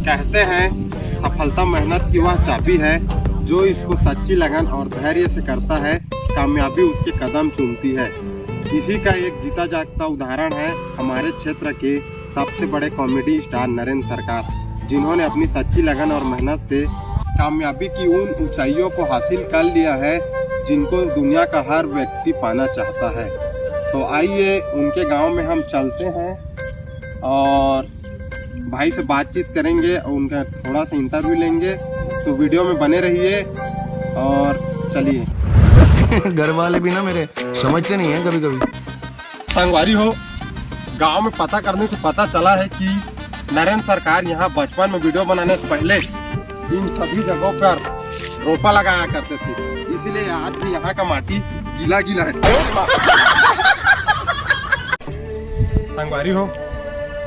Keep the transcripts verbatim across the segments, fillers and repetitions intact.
कहते हैं, सफलता मेहनत की वह चाबी है। जो इसको सच्ची लगन और धैर्य से करता है, कामयाबी उसके कदम चूमती है। इसी का एक जीता जागता उदाहरण है हमारे क्षेत्र के सबसे बड़े कॉमेडी स्टार नरेंद्र सरकार, जिन्होंने अपनी सच्ची लगन और मेहनत से कामयाबी की उन ऊंचाइयों को हासिल कर लिया है, जिनको दुनिया का हर व्यक्ति पाना चाहता है। तो आइए, उनके गांव में हम चलते हैं और भाई से बातचीत करेंगे और उनका थोड़ा सा इंटरव्यू लेंगे। तो वीडियो में बने रहिए और चलिए। घर वाले भी ना मेरे समझते नहीं है कभी कभी। संगवारी हो, गांव में पता करने से पता चला है कि नरेंद्र सरकार यहाँ बचपन में वीडियो बनाने से पहले इन सभी जगहों पर रोपा लगाया करते थे, इसीलिए आज भी यहाँ का माटी गीला गीला है। संगवारी हो,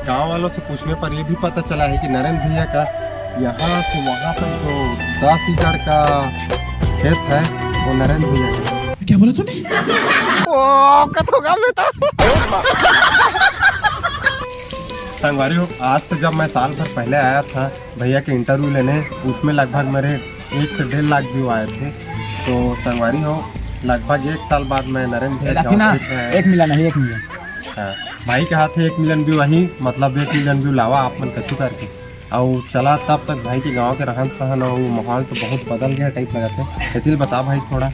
गांव वालों से पूछने पर यह भी पता चला है कि नरेंद्र भैया का यहाँ से वहाँ तक जो दस एकड़ का खेत है, वो नरेंद्र भैया का। क्या बोला तूने? ओ, कत होगा मैं तो। संगवारी हो, आज से जब मैं साल भर पहले आया था भैया के इंटरव्यू लेने, उसमें लगभग मेरे एक से डेढ़ लाख व्यू आए थे। तो संगवारी हो, लगभग एक साल बाद मैं नरेंद्र भैया के गाँव फिर से आया। एक मिलियन नहीं, एक मिलियन। हाँ, भाई के हाथ है एक मिलियन व्यू, वही मतलब एक मिलियन व्यू लावा आप मन कछु करके। अउ चला, तब तक भाई के गांव के रहन सहन अउ माहौल तो बहुत बदल गया टाइप लगत है। एतिल बता भाई थोड़ा।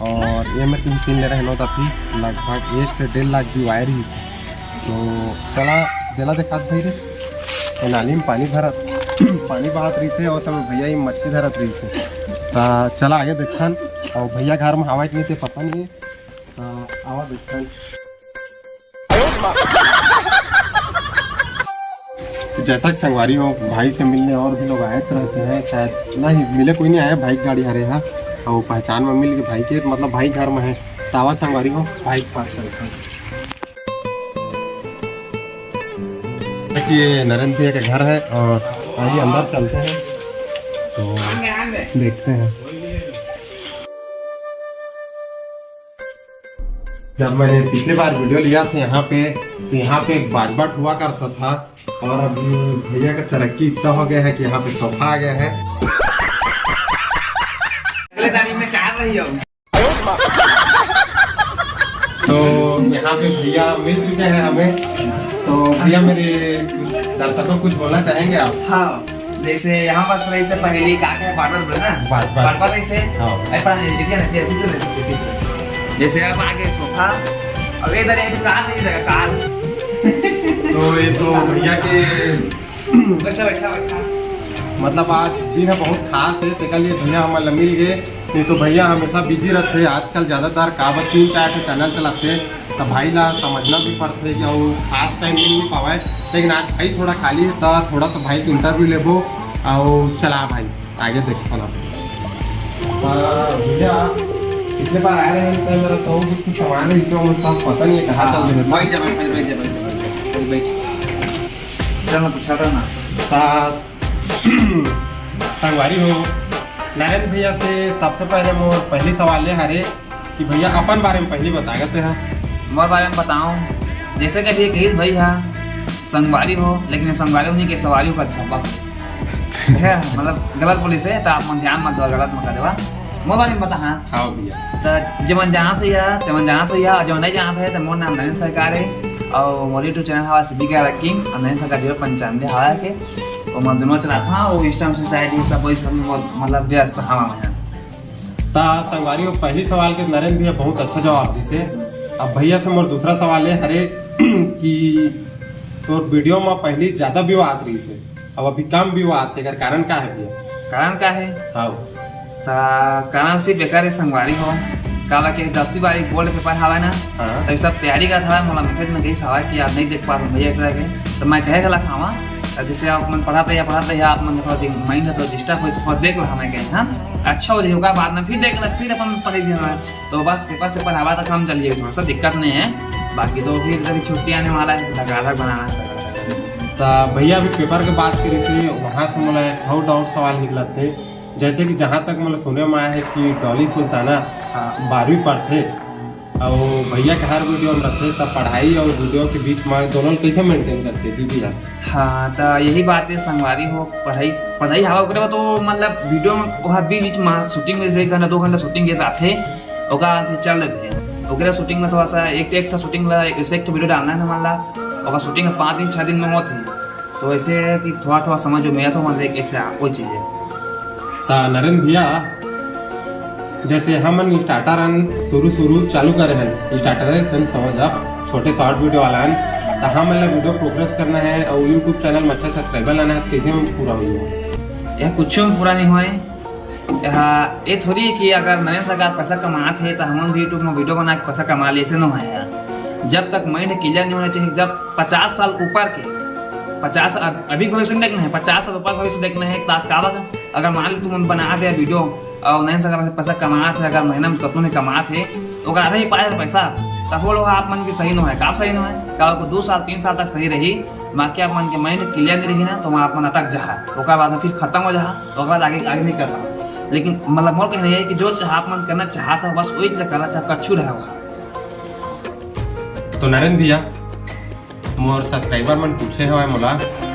और ये मैं तुम सीन ले रहे हो, तब भी लगभग एक से डेढ़ लाख व्यू आए रही। तो चला, देला देखात भाई रे, तो नाली में पानी भरत, पानी बहात रही थे और सब भैया ही मच्छी धरत रही थे। तो चला आगे देखन, और भैया घर में हवा कि नहीं थे पता नहीं। तो आवा देखन। जैसा कि संगवारी हो, भाई से मिलने और भी लोग आए रहते हैं, शायद नहीं मिले, कोई नहीं आया, भाई की गाड़ी हरे है और पहचान में मिल के भाई के, मतलब भाई घर में है। तावा संगवारी हो, भाई के पास चलते हैं। ये नरेंद्र भैया का घर है और आइए अंदर चलते हैं, तो देखते हैं। जब मैंने पिछली बार वीडियो लिया था यहाँ पे, तो यहाँ पे एक बाजबाट हुआ करता था, और अभी भैया का तरक्की इतना हो गया है कि यहाँ पे सोफा आ गया है। अगले तारीख में कार रही हो। तो यहाँ पे भैया मिल चुके हैं हमें। तो भैया, मेरे दर्शकों को कुछ बोलना चाहेंगे आप? हाँ, जैसे यहाँ बस रही से पहली का है, बारबर बोले ना? बारबर। बारबर रही से। हाँ। अरे, पता नहीं, देखिए ना, देखिए, देखिए, देखिए। जैसे अब आगे सोफा, अब इधर एक कार नहीं लगा, कार। तो ये तो भैया के बैठा, बैठा, बैठा। मतलब आज दिन है बहुत खास है, तेकर लिए भैया हमन ला मिल गए। नहीं तो भैया हमेशा बिजी रहते, आजकल ज़्यादातर काबर तीन चार ठे चैनल चलाते, तो भाई ला समझना भी पड़ते कि वो खास टाइम मिल नहीं पावे। लेकिन आज भाई थोड़ा खाली है, तो थोड़ा सा भाई के इंटरव्यू लेबो और चला भाई आगे देखो ना। आ, भैया पिछले बार आए रहे तो मेरा तो भी कुछ सामान है, जो मतलब पता नहीं है कहाँ चल रहे। बैठ जा, बैठ, बैठ जा, बैठ जा, बैठ जा, बैठ जा। चल ना, पूछा था ना। ता संगवारी हो, नरेंद्र भैया से सबसे पहले मोर पहली सवाल ये हरे कि भैया अपन बारे में पहली बता देते हैं। मोर बारे में बताऊं, जैसे कि अभी कही भाई हा संगवारी हो, लेकिन संगवारी होने के सवारी का धब्बा है, मतलब गलत बोली से, तो आप मन ध्यान मत दो, गलत मत देवा। मोर बारे में बता, हाँ। हाँ भैया। तो जेमन जानत हो या, तेमन जानत हो या, और जेमन नहीं जानत है, तो मोर नाम नरेंद्र सरकार है, और मोर YouTube चैनल हवा सीजी का किंग, और नरेंद्र सरकार जीरो पंचानवे हवा के, वो मैं दोनों चलाता हूँ, वो Insta सोसाइटी सब वही सब में बहुत, मतलब, व्यस्त हवा में है। ता संगवारी हो, पहली सवाल के नरेंद्र भैया बहुत अच्छा जवाब दीसे। अब भैया से मोर दूसरा सवाल ये हरे कि तोर वीडियो में पहली ज्यादा व्यू आत रही से, अब अभी कम व्यू आत है, एकर कारण का है भैया? कारण का है? हाँ। ता कारण सिर्फ एकर है संगवारी हो, काबर के दसवीं बारहवीं बोर्ड पेपर हवा ना, हाँ। तभी सब तैयारी करत हवा, मोला मैसेज में कही हवा कि आप नहीं देख पात हो भैया, ऐसा है। तो मैं कहे गला खावा, तो जैसे आप मन पढ़त रहिया, पढ़त रहिया, आप मन थोड़ा दिन माइंड तो डिस्टर्ब हो, तो थोड़ा देख ला, मैं कहे, हाँ, अच्छा हो जाए, ओकर बाद में फिर देख ला, फिर अपन पढ़े भी हवा। तो बस पेपर से पढ़ावा तक हम चलिए, थोड़ा सा दिक्कत नहीं है, बाकी तो फिर कभी छुट्टी आने वाला है, धकाधक बनाना है। तो भैया अभी पेपर के बात करी से, वहाँ से मोला एक और डाउट सवाल निकला थे, जैसे कि जहाँ तक मोला सुने में आया है कि डॉली सुल्ताना, हाँ। बारहवीं पढ़ते, अउ भैया के हर वीडियो में रखते, तब पढ़ाई अउ वीडियो के बीच में दोनों ल कैसे मेंटेन करते दीदी यार? हाँ, तो यही बात है संगवारी हो, पढ़ाई, पढ़ाई हवा करे तो मतलब वीडियो में वहाँ बीच बीच में शूटिंग में जैसे एक घंटा दो घंटा शूटिंग के आते, ओकर बाद फिर चल देते हैं। ओकरे शूटिंग में थोड़ा सा एक, एक ठो शूटिंग ला, एक, एक ठो वीडियो डालना है ना, मान ला, ओकर शूटिंग पाँच दिन, छः दिन में होती है। तो ऐसे है कि थोड़ा, थोड़ा समझ में आया तो मतलब कैसे आ, कोई चीज़ है। ता नरेंद्र भैया, जैसे हमन स्टार्टर अन शुरू, शुरू चालू करे हन, स्टार्टर है, तन समझ आप, छोटे शॉर्ट वीडियो वाला हन, तो हमन ला वीडियो प्रोग्रेस करना है और YouTube चैनल में अच्छा सब्सक्राइबर लाना है, कैसे में पूरा हो जाए? यह कुछ में पूरा नहीं होए। यह, ये थोड़ी है कि अगर नरेंद्र सरकार पैसा कमात है, तो हमन भी YouTube में वीडियो बना के पैसा कमा ले, ऐसे नहीं है यार। जब तक माइंड क्लियर नहीं होना चाहिए, जब पचास साल ऊपर के, पचास, अब-, अभी भविष्य नहीं देखना है, पचास साल ऊपर भविष्य देखना है, तो आप का बात है? अगर मान लो तुम बना दे वीडियो और नरेंद्र सरकार पैसा कमात है, अगर महीना में कतनो नहीं कमात है, तो ओकर आधा ही पाए पैसा, तब बोलो आप मन के सही नहीं है, का सही नहीं है? का को दो साल, तीन साल तक सही रही, बाकी आप मन के माइंड क्लियर नहीं रही ना, तो वहाँ आप मन अटक जहा, ओकर बाद में फिर खत्म हो जहा, ओकर बाद आगे, आगे नहीं कर पाओ। लेकिन मतलब मोर कहना ये है कि जो चाह आप मन करना चाहत है, बस वही चीज करना चाह, कच्छु रहे वहाँ। तो नरेंद्र भैया, मोर सब्सक्राइबर मन पूछे हवय मोला,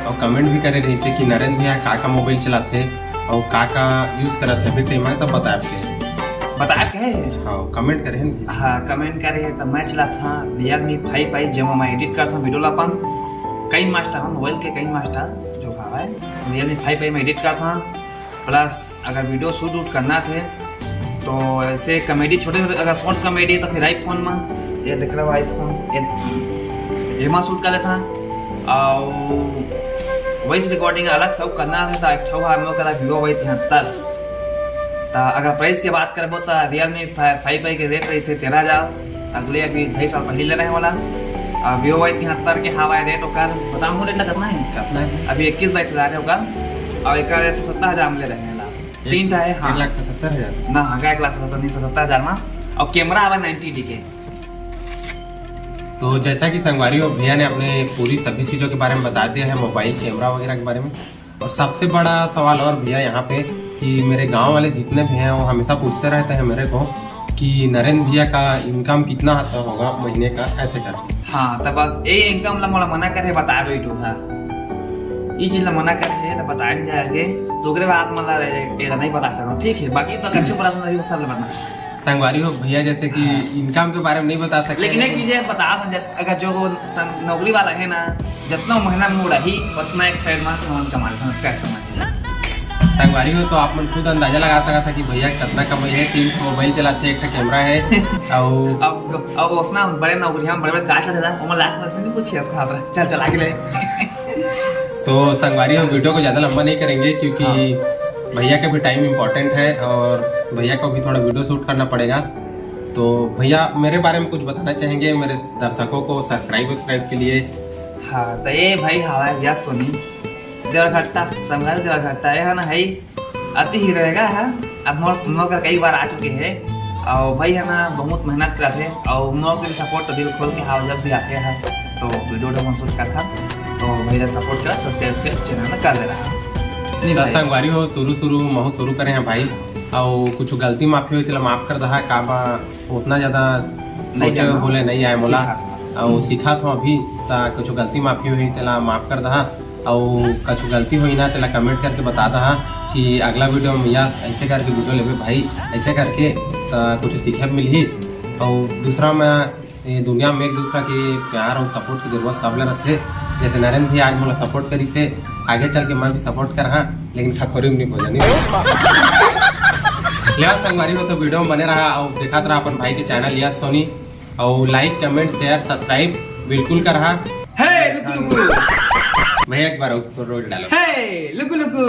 और कमेंट भी करे रहिसे कि नरेंद्र भैया का का मोबाइल चलाथे और का का यूज करत हे, अभी टाइम है तब बताए के। बताए के? हाँ, कमेंट करे हैं। हाँ, कमेंट करे हैं, तो मैं चलात हाँ Realme five i, जेमा मैं एडिट करत हूँ वीडियो ला अपन। KineMaster, हाँ, मोबाइल के KineMaster जो हवय, Realme five i में एडिट करत हूँ। प्लस अगर वीडियो शूट वूट करना थे तो ऐसे कॉमेडी, छोटे छोटे अगर शॉर्ट कॉमेडी तो फिर आईफोन में, ये देख रहे हो आईफोन, ये एमा शूट कर लेता है। और वॉइस रिकॉर्डिंग अलग सब करना है तो एक ठो हम लोग का Vivo Y तिहत्तर। तो अगर प्राइस की बात करबो तो Realme five i के रेट रही से तेरह हजार, अगले अभी ढाई साल पहले ले रहे वाला। और Vivo Y तिहत्तर के हवाई रेट ओकर बताऊँ रेट ला कितना है? कितना है? अभी इक्कीस बाईस हजार है ओकर, और एक सत्तर हजार में ले रहे हैं। तीन ठा है, हाँ। एक लाख सत्तर हजार? ना, हाँ, एक लाख सत्तर, नहीं, सत्तर हजार में। और कैमरा आवे नाइंटी डी के। तो जैसा कि संगवारी हो, भैया ने अपने पूरी सभी चीज़ों के बारे में बता दिया है, मोबाइल कैमरा वगैरह के बारे में। और सबसे बड़ा सवाल और भैया यहाँ पे कि मेरे गांव वाले जितने भी हैं, वो हमेशा पूछते रहते हैं मेरे को कि नरेंद्र भैया का इनकम कितना आता होगा महीने का, ऐसे करके। हाँ, तो बस ये इनकम ला मोला मना करे बताए बैठो था। ये चीज ला मना करे है, तो बताए नहीं जाएंगे। तो ओकरे बाद मतलब ये नहीं बता सकता, ठीक है? बाकी तो कच्चे पर्सनल सब ला बता। संगवारी हो भैया, जैसे कि हाँ। इनकम के बारे में नहीं बता सकते, लेकिन एक लेकिन चीज है बता दूं, जत-, अगर जो वो तन-, नौकरी वाला है ना, जितना महीना में उड़ाही, उतना एक डेढ़ मास में कमा लेता हूँ, कैसे समझ? संगवारी हो तो आप मन खुद अंदाजा लगा सकत था कि भैया कितना कमाई है, तीन ठो मोबाइल चलाते, एक ठो कैमरा है, और अब, अब उसना बड़े नौकरी हम बड़े बड़े काज चलता था, ओमन लाख में नहीं पूछिए, ऐसा खतरा। चल, चल, आगे ले। तो संगवारी हो, वीडियो को ज़्यादा लंबा नहीं करेंगे क्योंकि हाँ। भैया का भी टाइम इम्पोर्टेंट है और भैया को भी थोड़ा वीडियो शूट करना पड़ेगा। तो भैया, मेरे बारे में कुछ बताना चाहेंगे मेरे दर्शकों को, सब्सक्राइब, सब्सक्राइब के लिए? हाँ, तो ये भाई हमारा यश सोनी देवरघट्टा, संगवारी देवरघट्टा, ये है ना, है ही अति हीरो है, अब मोर, मोर कर कई बार आ चुके हैं। और भाई है ना, बहुत मेहनत करते हैं और मोर के सपोर्ट तो दिल खोल के हाँ, जब भी आते हैं तो वीडियो वीडियो शूट करता, तो भाई ला सपोर्ट करा, सब्सक्राइब के चैनल में कर दे रहा। नहीं तो भाई। संगवारी हो, शुरू शुरू महू शुरू करे हैं भाई, और कुछ गलती माफी हुई तेला माफ कर दहा, का बा उतना ज्यादा नहीं सोचे जाना। बोले नहीं आए मोला, सीखा। और सीखा था अभी, ता कुछ गलती माफी हुई तेला माफ कर दहा, और कुछ गलती हुई ना तेला कमेंट करके बता दहा कि अगला वीडियो में यस ऐसे करके वीडियो लेबे भाई, ऐसे करके ता कुछ सीखे मिलही। और दूसरा मैं ये दुनिया में एक दूसरा के प्यार और सपोर्ट की जरूरत सब ले रथे। जैसे नरेंद्र भी आज मोला सपोर्ट करी से, आगे चल के मैं भी सपोर्ट करहा, लेकिन खखोरी में नहीं भोजन नहीं। लेवा संगवारी हो तो वीडियो में बने रहा और देखत रहा अपन भाई के चैनल यस सोनी, और लाइक, कमेंट, शेयर, सब्सक्राइब बिल्कुल करहा। हे लुकु लुकु। भैया एक बार और रोल डालो। हे लुकु लुकु।